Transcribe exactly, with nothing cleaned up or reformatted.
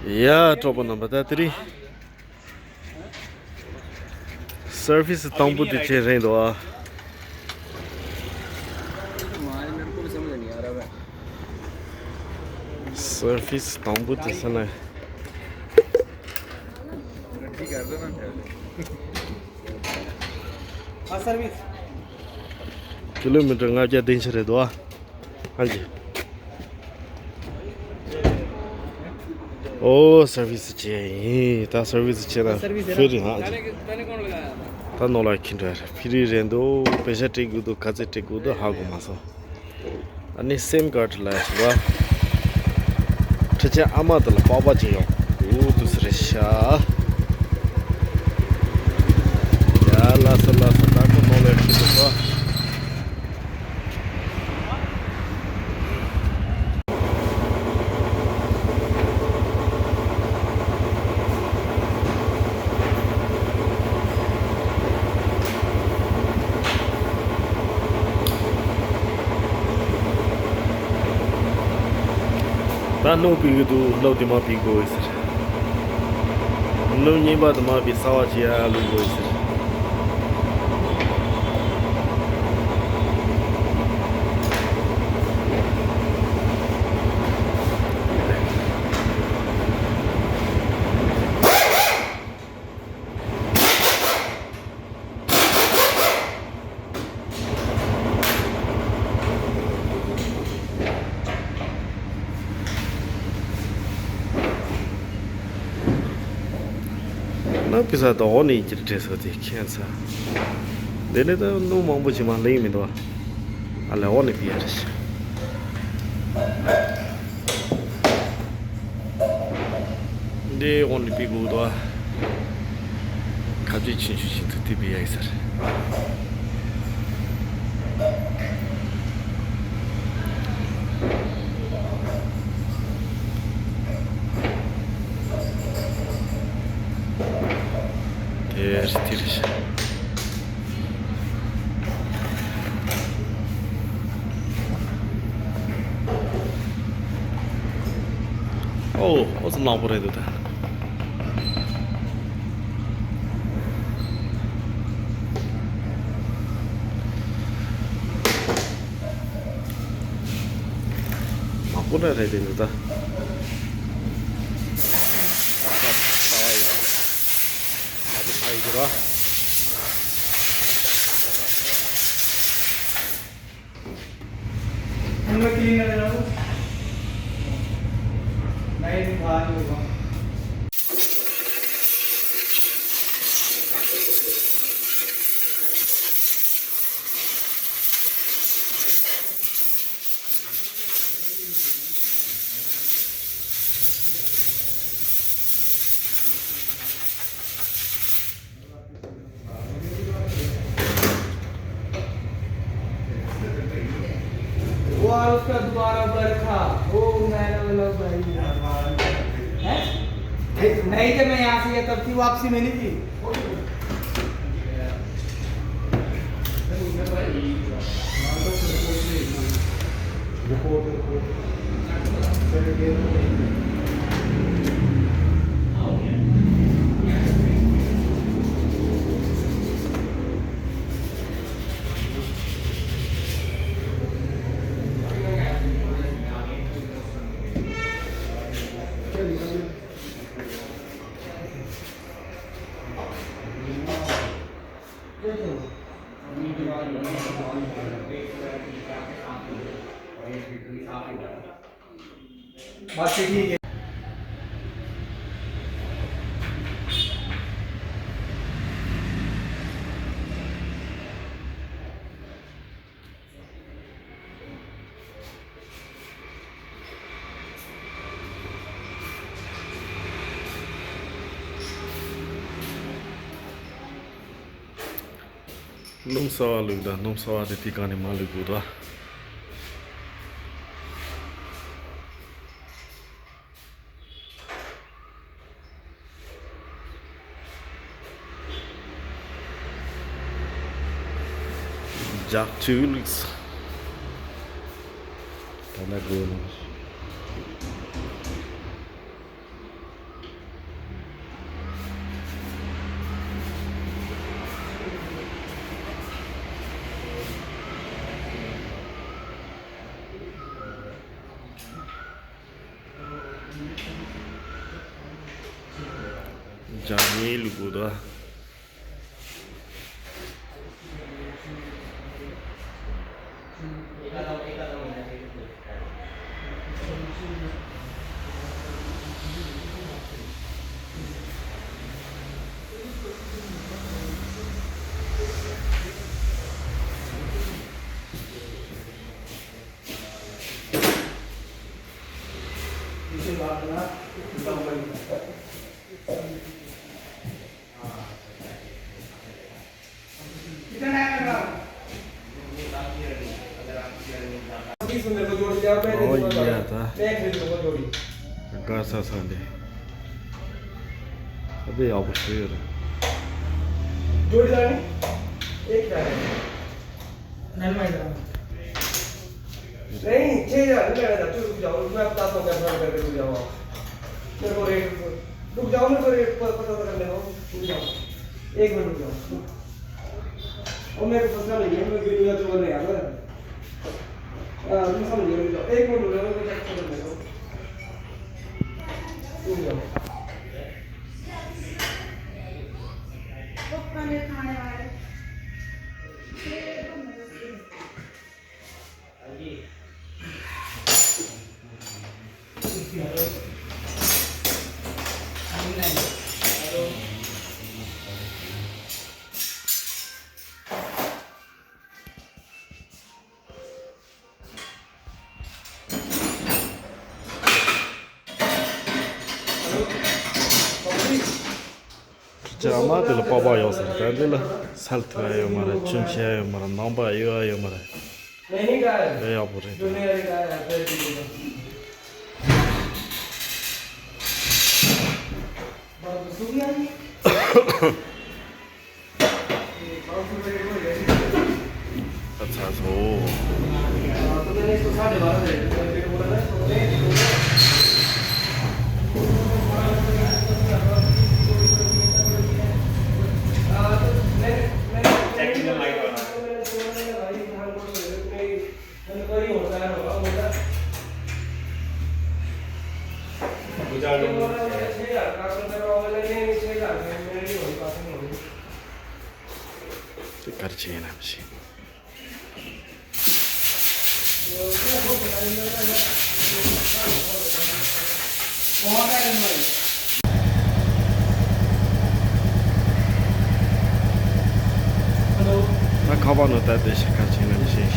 ཡ་གྲོགས་པོ་རྣམ་པ། ད་དེ་རིང་སར་བིས་དང་པོ་དེ་བྱས་རན་འདུག་ཨ། སར་བིས་དང་པོ་དེ་ཟེར་ན། ཀི་ལོ་མི་ཊར་ལྔ་བརྒྱ་བདུན་ཅུ་རེད་འདུག་ཨ། ཨ་ཇི། ཨོ་སར་བིས་བྱས་ཡིན། ད་སར་བིས་བྱས་ན་ཕི་རི་ཧ་ཨ་ཇི། ད་ནོར་ལ་ཁྱི་འདྲ་རེད། ཕི་རི་རེད་འདུག་པེ་ཤ་སྤྲད་དགོས་འདུག་ག་ཚད་སྤྲད་དགོས་འདུག་ཧ་གོ་མ་སོང་། ཨ་ནི་སིམ་ཀར་ཌི་ལ་ཞིག་བ། ཁྲི་ཆེན་ཨ་མ་དེ་ལ་པགས་པ་ཅིག་ཡོང་འདུག་དུས་རེད་ཤག་ཡ་ལ་ས་ལ་ས། ད་ཁོ་ནོར་ལ་ཁྱི་འདུག་པ། ད་སྣུམ་ཕིག་གི་འདུག་སྣུམ་དེ་མར་ཕིག་དགོས་ཟེར། སྣུམ་རྙིང་པ་དེ་མར་ཕིག་གསར་པ་ཅིག་ཡར་བླུག་དགོས་ཟེར། ན་ཕི་ས་དོ་འོ་ནི་ཀྱི་བྲེས་སོ་དེ་ཁྱེད་ས། དེ་ནས་ད་སྣུམ་མང་པོ་ཅིག་མ་ལེན་མི་འདུག་ཨ་ལས་འོ་ནི་ཕི་ཡ་རེ་ཤི། འདི་འོ་ནི་ཕི་གུ་དོ། ཁ་ཆེ་ཆུང་ཆུང་ཞིག་ཏུ་དེ་བི་ཡ་ཡི་ཟེར། དེ་རེད་དེ་རེད། ཨོ་ཨོ་ཙི་ནག་པོ་རེད་འདུག་ད། མང་པོ་འདྲ་རེད་དེ་འདུག་ད། ད་ད་ཡོད། ད་དེ་ཕ་ཡི་གི་ར། हम लोग क्लीन कर रहे हो। नहीं, नहीं, बाहर नहीं होगा। वो और उसका दोबारा बरखा, ओ मैना वाला भाई। हैं? नहीं, जब मैं यहाँ से गया तब थी वापसी में नहीं थी। སྣུམ་གསར་པ་བླུགས་དང་། སྣུམ་གསར་པ་དེ་དེ་གང་ནས་མ་བླུགས་དགོས་དོ། ཇག་ཆུ་བླུགས། ད་ལ་དགོས་ནོ། འཇམ་ཡིན་ལུ་གུ་དོ། ཨོ་ཡ་ད། དགའ་ས་ས་འདི། ཨ་དེ་ཡག་པོ་ཞིག་ཡོད་རེད། नहीं, छह हज़ार नहीं लगेगा, तू रुक जाओ, मैं बताता हूँ कैसा करके रुक जाओ। मेरे को रेट, रुक जाओ, मेरे को रेट प-, पता तो करने दो, रुक जाओ, एक मिनट रुक जाओ। और मेरे को फंसना नहीं है, मैं गिरूंगा तो नहीं आता। हाँ, तुम समझ गए, रुक जाओ, एक मिनट रुक जाओ, मेरे को चेक करने दो, रुक जाओ। ཁྱེད་ཅག་ཨ་མ་དེ་ལ་པགས་པ་ཡོད་ཟེར། ད་འདི་ལ་སལ་ཐུབ་ཡ་ཡོད་མ་རེད། ཆུན་ཆེ་ཡ་ཡོད་མ་རེད། ནང་པ་གཡོ་ཡ་ཡོད་མ་རེད། དེ་ཡག་པོ་རེད། ད་ཚར་སོང་། དེ་གར་བྱས་ན་མི་ཤེས། ད་ཁ་པར་ནང་ལྟ་དེ་ཤ་ཁ་ཅིག་ནམ་ཞིག